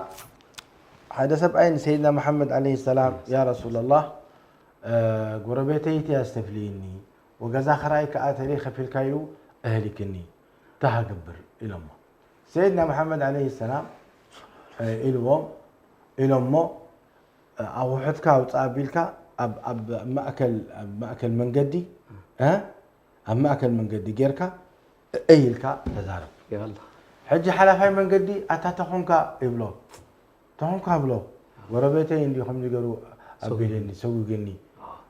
ሓደ ሰብኣይ ንሰይድና መሓመድ ዓለይሂ ሰላም፣ "ያ ረሱለላህ፣ እ፣ ጎረቤተይቲ ኣስተፍልይኒ፣ ወገዛ ኽራይ ከኣ ተለይ ከፊልካ ኢሉ ኣህሊክኒ፣ እንታይ ክገብር?" ኢሎሞ። ሰይድና መሓመድ ዓለይሂ ሰላም፣ እ፣ ኢልዎም፣ ኢሎሞ፣ ኣቑሑትካ ኣውፅእ ኣቢልካ ኣብ፣ ኣብ ማእከል፣ ኣብ ማእከል መንገዲ፣ እ? ኣብ ማእከል መንገዲ ጌርካ እይ ኢልካ ተዛረብ። ያ ኣላህ። ሕጂ ሓላፋይ መንገዲ ኣታ ተኾንካ ይብሎ። ተኾንካ ብሎ። ጎረቤተይ እንዲ ከምዚ ገሩ ኣቢለኒ፣ ሰጉግኒ።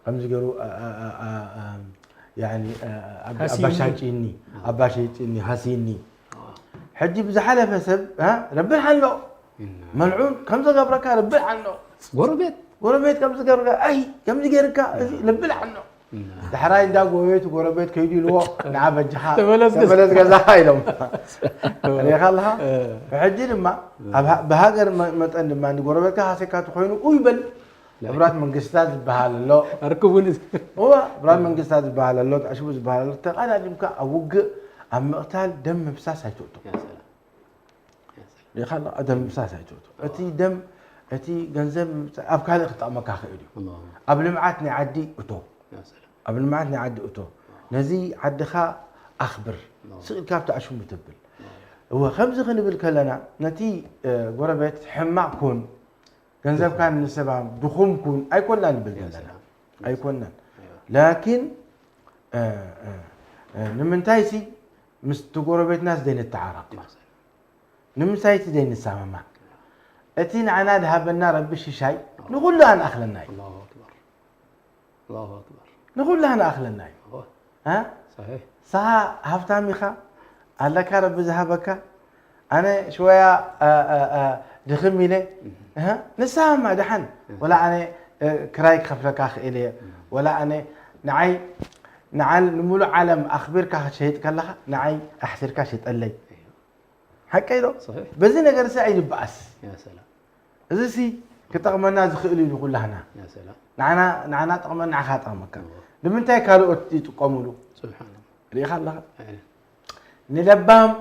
ከምዚ ገሩ ኣ-፣ ኣ-፣ ኣ-፣ ኣ-፣ ኣ-፣ ያኒ፣ ኣ-፣ ኣ-፣ ኣባ ሃሲኒ። ሻጭኒ፣ ኣባ ሸይጥኒ፣ ሃሲኒ። ሕጂ ብዝሓለፈ ሰብ፣ እ? ረቢ ሓሎ። ኢና። መልዑን ከም ዝገብረካ ረቢ ሓሎ። ጎረቤት። ጎረቤት ከም ዝገብረካ፣ ኣይ፣ ከምዚ ገይርካ፣ እዚ ረቢ ሓሎ። ኢና። ዳሕራይ እንዳ ጎረቤት፣ ጎረቤት ከይዱ ኢልዎ፣ ንዓ በጃኻ ተመለስ ገዛ። ተመለስ ገዛኻ ኢሎም። ሪኢኻ ኣለኻ? እ። ሕጂ ድማ፣ ኣብ ሃ-፣ ብሃገር መ-፣ መጠን ድማ፣ ንጎረቤትካ ሃሲካ ተኾይኑ፣ ኡይ በል። ላ። ሕቡራት መንግስታት ዝበሃል ኣሎ። ኣርክቡኒ። እዋ፣ ሕቡራት መንግስታት ዝበሃል ኣሎ፣ ተኣሽሙ ዝበሃል ኣሎ። ተቐዳዲምካ ኣብ ውግእ፣ ኣብ ምቕታል፣ ደም ምፍሳስ ኣይትእቱ። ያ ሰላም። ያ ሰላም። ሪኢኻ ኣለኻ? ደም ምፍሳስ ኣይትእቱ። እቲ ደም፣ እቲ ገንዘብ ምብጻ-፣ ኣብ ካልእ ክጠቕመካ ክእል እዩ። ኣላሁ። ኣብ ልምዓት ናይ ዓዲ እቶ። ያ ሰላም። ኣብ ልምዓት ናይ ዓዲ እቶ። ነዚ ዓድኻ ኣኽብር። ኣላሁ። ስቕ ኢልካ ኣብቲ ኣሽሙ ተብል። ኣላሁ። እወ፣ ከምዚ ክንብል ከለና፣ ነቲ፣ እ፣ ጎረቤት ሕማቕ ኩን፣ ገንዘብካ ንሰብ ሃብ፣ ድኹም ኩን ኣይኮንና ንብል ያ ዘለና። ሰላም። ኣይኮንናን። ኣይዋ። ላኪን፣ እ፣ እ፣ እ፣ ንምንታይሲ ምስቲ ጎረቤትናስ ዘይንተዓረቕ? ያ ሰላም። ንምንታይሲ ዘይንሰማማዕ? እቲ ንዓና ዝሃበና ረቢ ሽሻይ ንኹሉ ኣንኣኽለና እዩ። ኣላሁ ኣክበር። ኣላሁ ኣክበር። ንኹሉ ኣንኣኽለና እዩ። ኣዎ። እ? ሰሒሕ። ንስኻ ሃብታም ኢኻ፣ ኣለካ ረቢ ዝሃበካ። ኣነ ሽወያ፣ እ፣ እ፣ እ፣ ድኽም ኢለ፣ እህ። እህ፣ ንስኻ እማ ደሓን። እህ። ወላ ኣነ፣ እ፣ ክራይ ክኸፍለካ ክእል እየ። እህ። ወላ ኣነ፣ ንዓይ፣ ንዓል-፣ ንምሉእ ዓለም ኣኽቢርካ ክትሸይጥ ከለኻ፣ ንዓይ ኣሕሲርካ ሽጠለይ። እህ። ሓቀይ ዶ? ሰሒሕ። በዚ ነገር እዚ ኣይንበኣስ። ያ ሰላም። እዚ ሲ ክጠቕመና ዝኽእል እዩ ንኹላህና። ያ ሰላም። ንዓና፣ ንዓና ጠቕመና፣ ንዓኻ ጠቕመካ። እዎ። ንምንታይ ካልኦት ይጥቀሙሉ? ሱብሓነላህ። ሪኢኻ ኣለኻ? ኣይ። ንለባም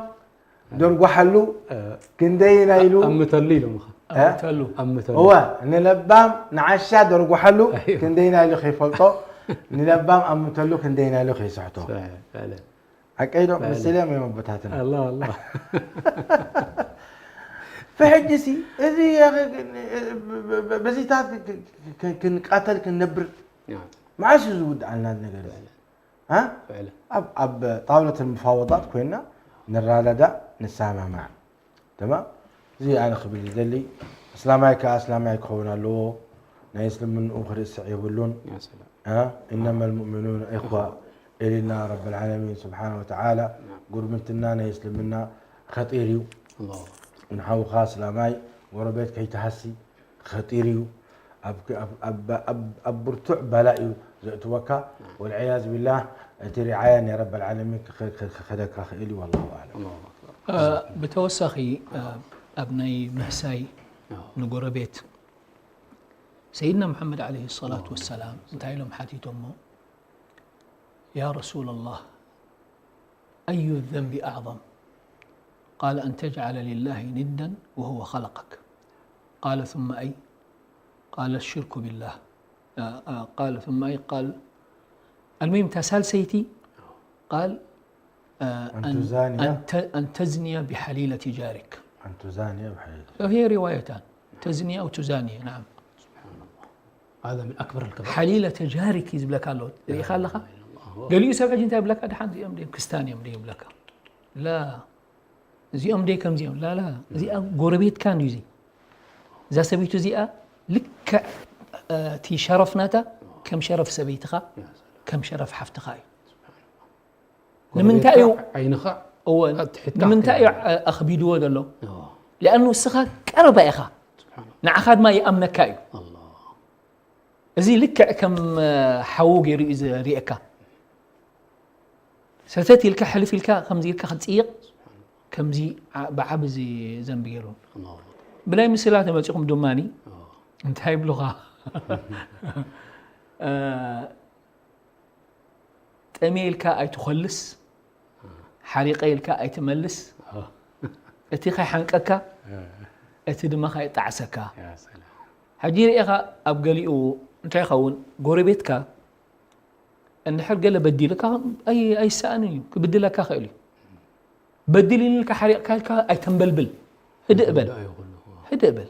ደርጓሓሉ እ። ክንደይና ኢሉ? ኣምተሉ ኢሎምኻ። እ? ኣምተሉ። ኣምተሉ። እወ፣ ንለባም ንዓሻ ደርጓሓሉ ኣይ። ክንደይና ኢሉ ከይፈልጦ፣ ንለባም ኣምተሉ ክንደይና ኢሉ ከይስሕቶ። فعلا فعلا ኣቀይዶ فعلا. ምስልዮም እዮም ኣቦታትና። الله الله ፈሕጅሲ እዚ በዚታት ክንቃተል ክንነብር نعم መዓስ እዩ ዝውድኣልና ነገር እዚ? ها؟ فعلا ኣብ ኣብ ጣውለት المفاوضات ኮይና ንራዳዳ ንሰማማዕ። تمام? እዚ ኣነ ክብል ዝደሊ እስላማይ ከኣ እስላማይ ክኸውን ኣለዎ። ናይ እስልምንኡ ክርስዕ የብሉን። يا سلام ها؟ إنما المؤمنون إخوة ኢልና ረብ العالمين سبحانه وتعالى ጉርብትና ናይ እስልምና ኸጢር እዩ። الله ንሓውኻ እስላማይ ጎረቤት ከይትሃሲ ኸጢር እዩ። ኣብ ኣብ ኣብ ኣብ ብርቱዕ በላ እዩ ዘእትወካ። والعياذ بالله እቲ ሪዓያ ናይ ረብ العالمين ክኸደካ ክእል እዩ። والله أعلم። الله أكبر ብተወሳኺ ኣብ ናይ ምህሳይ آه. ንጎረቤት ሰይድና ሙሓመድ ዓለይሂ ሰላቱ ወሰላም እንታይ ኢሎም ሓቲቶሞ? يا رسول الله أي الذنب أعظم؟ قال أن تجعل لله ندا وهو خلقك. قال ثم أي؟ قال الشرك بالله. آه، آه، قال ثم أي؟ قال المهم እታ ሳልሰይቲ قال آه، أن أن تزاني. أن ت- أن تزني بحليلة جارك. أن تزاني بحليلة. هي روايتان، تزني أو تزاني. نعم. هذا من أكبر الكبائر حليلة جارك ይዝብለካ ኣሎ። ርኢኻ ኣለኻ? الله ገሊኡ ሰብ ሕጂ እንታይ ይብለካ? ደሓን እዚኦም ድዮም ክስታን እዮም ድዮም ይብለካ? ላ እዚኦም ደይ ከምዚኦም ላ ላ እዚኣ ጎረቤትካ እንድዩ እዚ። እዛ ሰበይቱ እዚኣ ልክዕ እቲ ሸረፍ ናታ ከም ሸረፍ ሰበይትኻ ከም ሸረፍ ሓፍትኻ እዩ። ንምንታይ እዩ ዓይንኻ እወ ኣትሒትካ ንምንታይ እዩ ክትነብር። ኣኽቢድዎ ዘሎ? اه ሊኣኑ እስኻ ቀረባ ኢኻ سبحان الله ንዓኻ ድማ ይኣምነካ እዩ። الله እዚ ልክዕ ከም ሓዉ ገይሩ እዩ ዝርእየካ። ሰተት ኢልካ ሕልፍ ኢልካ ከምዚ ኢልካ ክትፅይቕ ከምዚ ዓ- ብዓቢ እዚ ዘንቢ ገይሩ الله ብናይ ምስላ ተመፂኹም ድማኒ اه እንታይ ይብሉኻ? ጠሜ ኢልካ ኣይትኾልስ፣ ሓሪቐ ኢልካ ኣይትመልስ፣ اه እቲ ከይሓንቀካ እቲ ድማ ከይጣዕሰካ። يا سلام ሕጂ ርኢኻ ኣብ ገሊኡ እንታይ ይኸውን ጎረቤትካ እንድሕር ገለ በዲልካ ኣይ- ኣይሰኣንን እዩ ክብድለካ ክእል እዩ። በዲል ኢልካ ሓሪቕካ ኢልካ ኣይተንበልብል፣ ህድእ በል لا يغل ህድእ በል።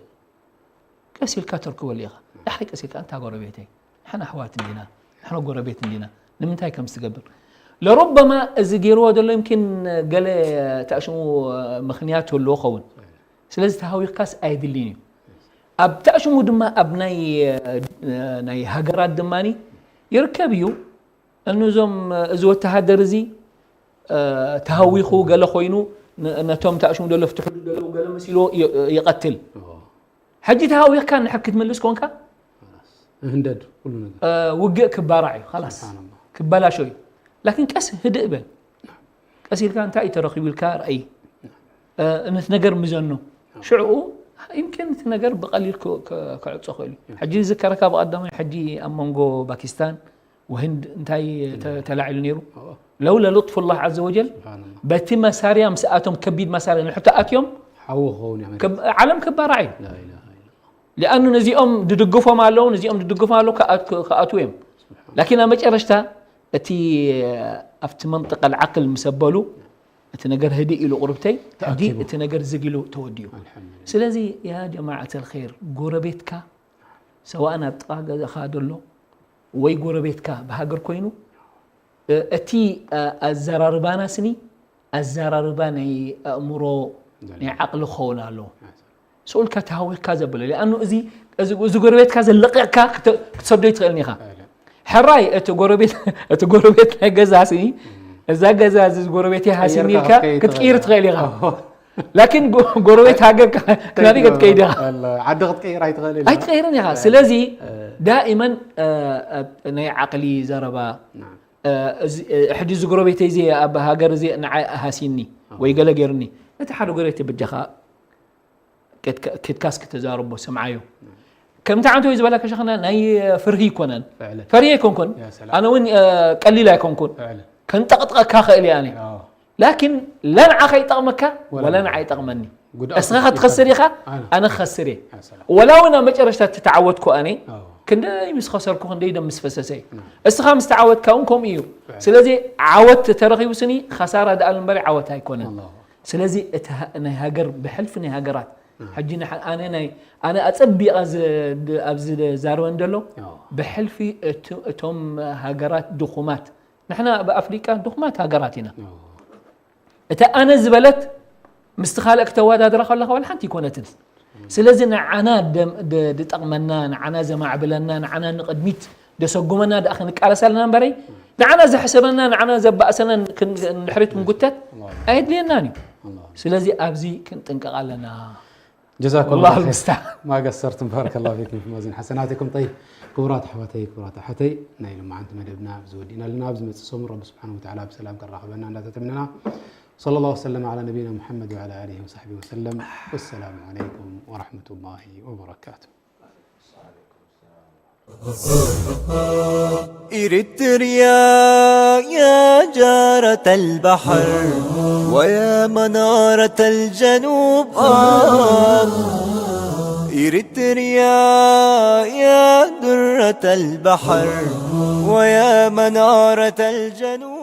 ቀስ ኢልካ ተርክበሉ ኢኻ። ዳሕሪ ቀስ ኢልካ እንታ ጎረቤተይ ንሕና ኣሕዋት እንዲና ንሕና ጎረቤት እንዲና ንምንታይ ከምዚ ትገብር? ለሩበማ እዚ ገይርዎ ዘሎ يمكن ገለ ተኣሽሙ ምኽንያት ህልዎ ኸውን። ስለዚ ተሃዊኽካስ ኣየድልይን እዩ። ኣብ ተኣሽሙ ድማ ኣብ ናይ ናይ ሃገራት ድማ ይርከብ እዩ። እነዞም እዚ ወተሃደር እዚ ተሃዊኹ ገለ ኮይኑ ነ- ነቶም ተኣሽሙ ዘሎ ፍትሕሉ ዘለዉ ገለ መሲልዎ ይ- ይቐትል። اه ሕጂ ተሃዊኽካ ንድሕር ክትምልስ ኮንካ ህንደድ ኩሉ ነገር ውግእ ክባራዕ እዩ ላስ سبحان الله ክበላሾ እዩ። ላኪን ቀስ ህድእ በል ቀስ ኢልካ እንታይ እዩ ተረኺቡ ኢልካ ርኣይ። ነቲ ነገር ምዘኖ ሽዕኡ يمكن እቲ ነገር ብቐሊል ክ- ክ- ክዕጾ ክእል እዩ። ሕጂ ዝዝከረካ ብቐዳማይ ሕጂ ኣብ መንጎ ፓኪስታን ወህንድ እንታይ ተ- ተላዒሉ ነይሩ? اه ለውለ ሉጥፉ ላህ ዓዘ ወጀል سبحان الله በቲ መሳርያ ምስኣቶም ከቢድ መሳርያ ንሕቶ ኣትዮም ሓዊ ክኸውን እዩ ከብ- ዓለም ክባራዕ እዩ። لا إله إلا الله ሊኣኑ ነዚኦም ድድግፎም ኣለዉ ነዚኦም ድድግፎም ኣለዉ ክኣት- ክኣትዉ እዮም። ላኪን ኣብ መጨረሽታ እቲ ኣብቲ መንጥቀ ልዓቅል ምስ ኣበሉ እቲ ነገር ህድእ ኢሉ ቁርብተይ ሕጂ ተኣኪቡ። እቲ ነገር ዝግ ኢሉ ተወዲኡ። الحمد لله ስለዚ ያ ጀማዓት ልኸይር ጎረቤትካ ሰዋእ ናብ ጥቓ ገዛኻ ደሎ ወይ ጎረቤትካ ብሃገር ኮይኑ እ- እቲ እ- ኣዘራርባና ስኒ ኣዘራርባ ናይ ኣእምሮ ናይ ዓቕሊ ክኸውን ኣለዎ። ስኡልካ ተሃዊኽካ ዘበሎ ሊኣኑ እዚ እዚ እዚ ጎረቤትካ ዘለቂቕካ ክተ- ክትሰዶ ይትኽእልን ኢኻ። ሕራይ እቲ ጎረቤት እቲ ጎረቤት ናይ ገዛ ስኒ እዛ ገዛ እዚ ጎረቤት ሃሲኒ ቀይርካ ኢልካ ክትከይድ ክትቅይር ትኽእል ትኽእል ኢኻ። ላኪን ጎ- ጎረቤት ሃገርካ ናበይ ክትከይድ ኢኻ? ዓዲ ክትቀይር ኣይትኽእልን ኣይትቀይርን ኢኻ። ስለዚ ዳኢመን እ፣ እ፣ ናይ ዓቕሊ ዘረባ نعم እ፣ እዚ- እ፣ ሕጂ እዚ ጎረቤተይ እዚ ኣብ ሃገር እዚ ንዓይ ሃሲኒ ወይ ገለ ገይሩኒ ነቲ ሓደ ጎረቤት በጃኻ ኬድካ- ኬድካስ ክትዛረቦ ስምዓዮ። ከምቲ ዓንተ ወይ ዝበለካ ሸኽና ናይ ፍርሂ ይኮነን فعلا ፈርሂ ኣይኮንኩን يا سلام ኣነ እውን እ፣ ቀሊል ኣይኮንኩን فعلا ከንጠቕጥቀካ ክእል እየ ኣነ اه ላኪን ላ ንዓኻ ይጠቕመካ ወላ ወላ ንዓ ይጠቕመኒ። ጉድኣት እስኻ ክትኸስር ኢኻ ኣነ። ኣነ ክኸስር እየ። يا سلام ወላ እውን ኣብ መጨረሽታ እትተዓወትኩ ኣነ اه ክንደይ ምስ ኸሰርኩ፣ ክንደይ ደም ምስ ፈሰሰ እዩ። እስኻ ምስ ተዓወትካ እውን ከምኡ እዩ። ስለዚ ዓወት ተረኺቡ ስኒ ኸሳራ ደኣ እምበር ዓወት ኣይኮነን። ስለዚ እቲ ሃ-፣ ናይ ሃገር፣ ብሕልፊ ናይ ሃገራት፣ ሕጂ ንሓ-፣ ኣነ ናይ፣ ኣነ ኣጸቢቐ ዝ-፣ ድ-፣ ኣብዚ ዛረበ እንደሎ፣ ብሕልፊ እቱ-፣ እቶም ሃገራት ድኹማት፣ ንሕና ኣብ ኣፍሪቃ ድኹማት ሃገራት ኢና። እታ ኣነ ዝበለት ምስቲ ካልእ ክተወዳድራ ከለኻ ዋላ ሓንቲ ይኮነትን። ስለዚ ንዓና ደም-፣ ድ-፣ ድጠቕመና፣ ንዓና ዘማዕብለና፣ ንዓና ንቕድሚት ደሰጉመና ደኣ ክንቃለስ ኣለና እምበረይ፣ ንዓና ዘሕስረና፣ ንዓና ዘባእሰና ክን-፣ ንድሕሪት ክንጉተት ኣየድልየናን እዩ። ስለዚ ኣብዚ ክንጥንቀቕ ኣለና። ጀዛኩም والله ላ ር المستعان. ማገሰርትን ባረከላሁ ፊኩም ፊ መዋዚን ሓሰናቲኩም። ጠይብ ክቡራት ኣሕዋተይ ክቡራት ኣሓተይ ናይ ሎማዓንቲ መደብና ኣብዚ ወዲእና ኣለና። ኣብዚ መፅእ ሰሙን ረቢ ስብሓን ወተዓላ ብሰላም ከራኽበና እንዳተተምነና صلى الله وسلم على نبينا محمد وعلى آله وصحبه وسلم. والسلام عليكم ورحمة الله وبركاته. إريتريا يا جارة البحر ويا منارة الجنوب، آه. إريتريا يا درة البحر ويا منارة الجنوب.